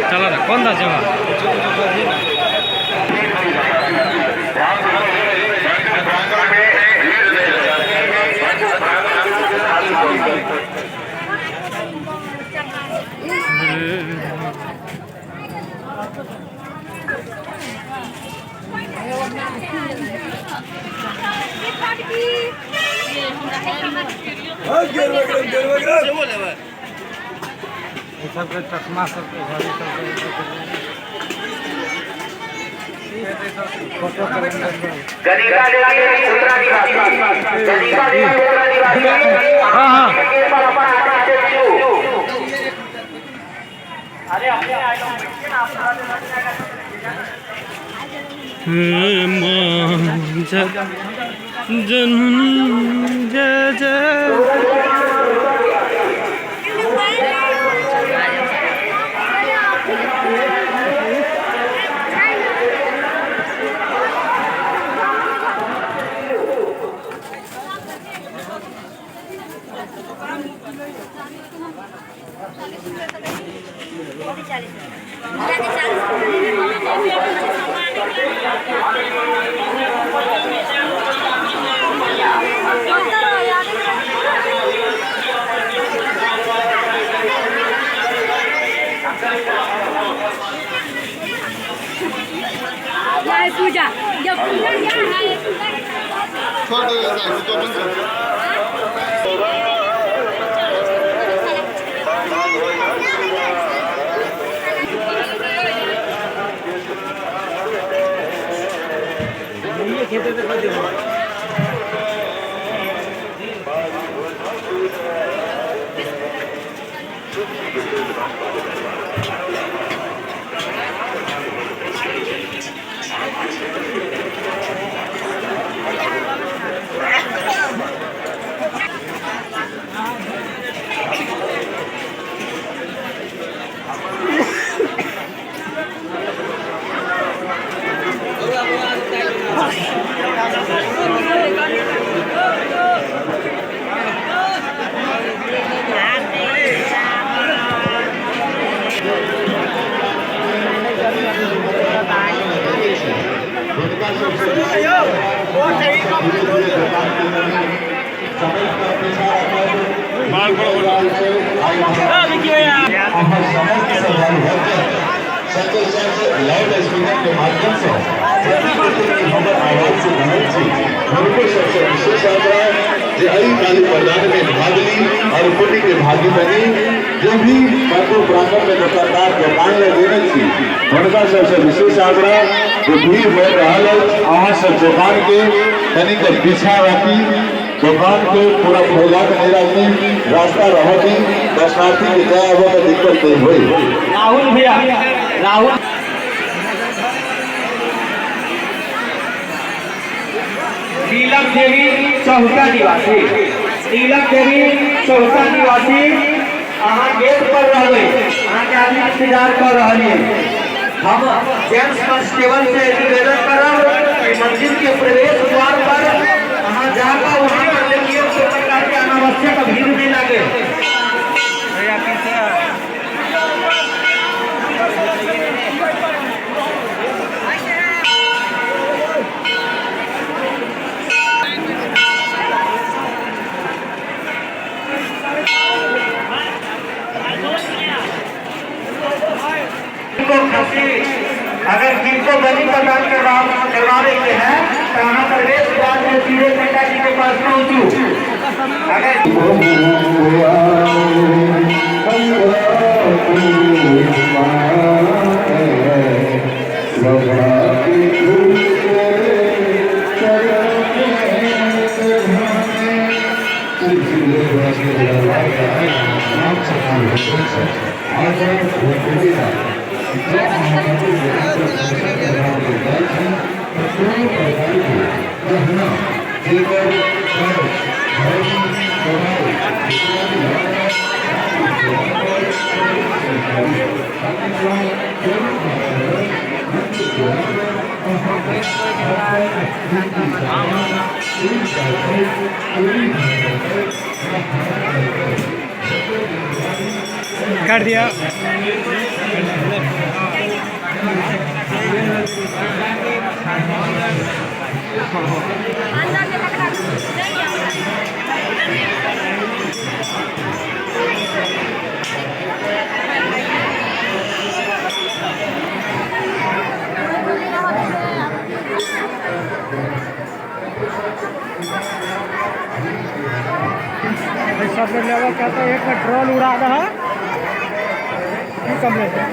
चला ना कोन दा जमा। सबके चश्मा सबके घड़ी सबके फोटो हाँ हाँ। जननी जय जय। पूजा जब पूजा क्या है छोड़ दो तो बंद कर। खेते पे कर दो। लाउड स्पीकर के माध्यम से हमर आवाज से रहल छी। हुनको सबसे विशेष आग्रह जे एहि काली प्रदान में भाग ली और पुण्य के भागी बनी। जो भी मंदिर प्रांगण में दुकानदार दुकान लगेने छी हुनका सबसे विशेष आग्रह जे भीड़ बढ़ि रहल अछि, अहाँ सब दुकान के कनिक पीछा राखी, दुकान के पूरा फैला के नहीं राखी, रास्ता रह दी, दर्शनार्थी के जाए आबे के दिक्कत नहीं होई। राहुल भैया, राहुल नीलम देवी चौहटा निवासी, नीलम देवी चौहटा निवासी, अहाँ गेट पर रहबै, अहाँ के आदमी इंतजार कर रहल है। हम जेंट्स कांस्टेबल से निवेदन करब कि मंदिर के प्रवेश द्वार पर अहाँ जाकर वहाँ पर देखिए कोई प्रकार के अनावश्यक भीड़ नहीं लगे। भैया पीछे को खसी अगर जिनको बलि प्रदान करवावे के हैं तो यहाँ प्रवेश द्वार में सीधे पंडा जी के पास पहुंचू। अगर कर दिया। सब लोग लेवल कहते हैं, एक में ड्रोन उड़ा रहा है कम लेते हैं।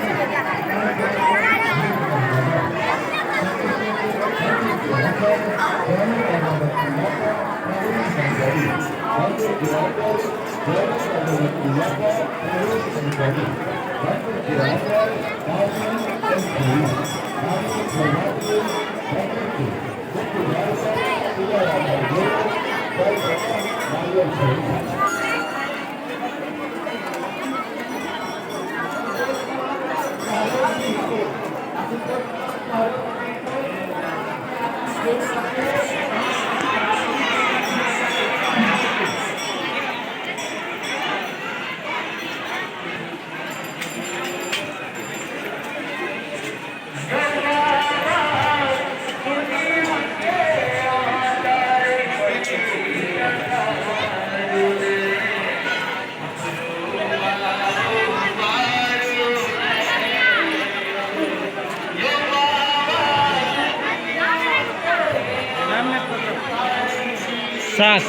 सात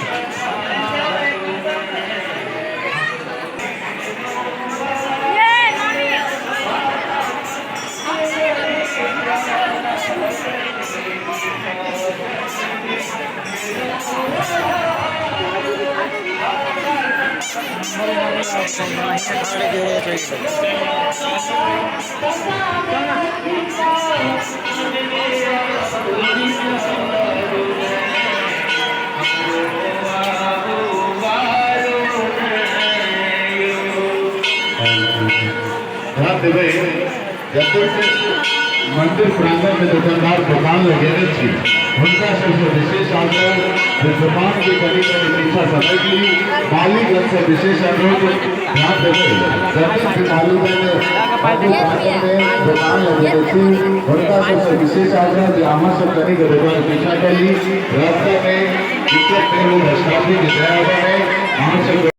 ध्यान देबै जतेक मंदिर प्रांगण में दुकानदार दुकान लगेने छी हुनका सबसे विशेष आग्रह जे दुकान के कनी कनी पीछा सटकि ली। मालीगण से विशेष अनुरोध ध्यान देबै जतेक भी मालीगण में दुकान लगेने छी हुनका सबसे विशेष आग्रह जे अहाँ सब कनी के दुकान पीछा कर ली। रास्ता में दिक्कत नहीं हो, रास्ता के दया बने अहाँ सब।